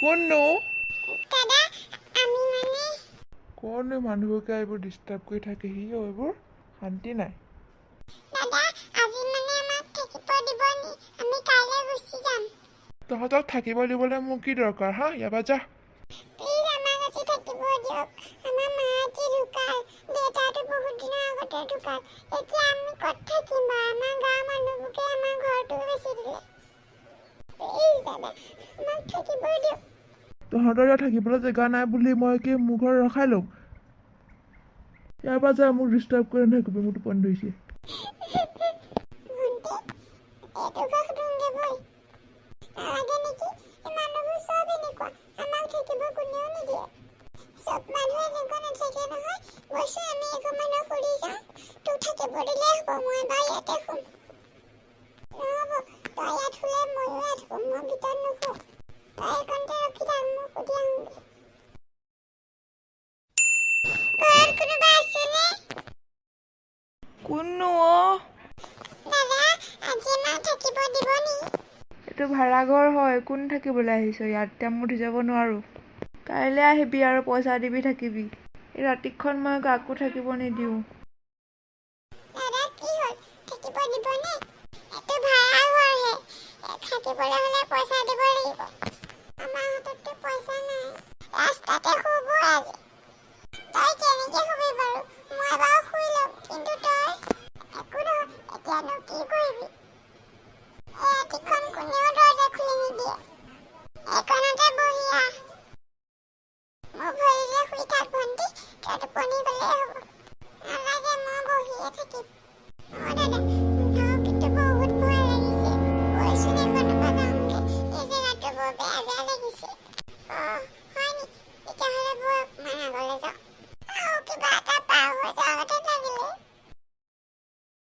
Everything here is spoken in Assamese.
কোননো? দাদা, আমি মানে কোননো মানুহবোৰকে এইবোৰ ডিষ্টাৰ্ব কৰি থাকেহি অ', এইবোৰ শান্তি নাই। দাদা, আজি মানে আমাক থাকিব দিব নি? আমি কাইলৈ গুচি যাম। তহঁতক থাকিব দিবলৈ মোৰ কি দৰকাৰ? হা, ইয়াৰ পৰা যা। প্লিজ, আমাক আজি থাকিব দিয়ক। আমাৰ মা আজি ঢুকাল, দেউতাটো বহুত দিনৰ আগতে ঢুকাল। এতিয়া আমি ক'ত থাকিম বাৰু? আমাৰ গাঁৱৰ মানুহবোৰকে আমাৰ ঘৰটো বেচি দিলে। প্লিজ দাদা, আমাক থাকিব দিয়ক। তহঁতৰ ইয়াত থাকিবলৈ জেগা নাই বুলি মই কি মোৰ ঘৰত ৰখাই ল'ম? ইয়াৰ পৰা যা, মোক ডিষ্টাৰ্ব কৰি নাথাকিবি, মোৰ টোপনি ধৰিছে। ভণ্টি, এইটো ঘৰ সুধোংগে ব'ল। নালাগে নেকি? এই মানুহবোৰ চব এনেকুৱা, আমাক থাকিব কোনেও নিদিয়ে। চব মানুহ এনেকুৱা নাথাকে নহয়। ব'লচোন, আমি এঘৰ মানুহক সুধি যাওঁ। তোক থাকিব দিলেই হ'ব, মই বাৰু ইয়াতে শুম। নহ'ব, তই ইয়াত শুলে ময়ো ইয়াত শুম, মই ভিতৰত নুশু। তই এইকণতে ৰখি থাক, মই সুধি আহোঁগে। ঘৰত কোনোবা আছেনে? কোননো অ'? দাদা, আজি আমাক থাকিব দিব নি? এইটো ভাড়াঘৰ হয়, কোন থাকিবলৈ আহিছ ইয়াত? এতিয়া মই উঠি যাব নোৱাৰোঁ। কাইলৈ আহিবি আৰু পইচা দিবি, থাকিবি। এই ৰাতিখন মই কাকো থাকিব নিদিওঁ। দাদা, কি হ'ল? থাকিব দিবনে? এইটো ভাড়া ঘৰহে, থাকিবলৈ হ'লে পইচা দিব লাগিব। আমাৰ হাতততো পইচা নাই, ৰাস্তাতে শুব আজি।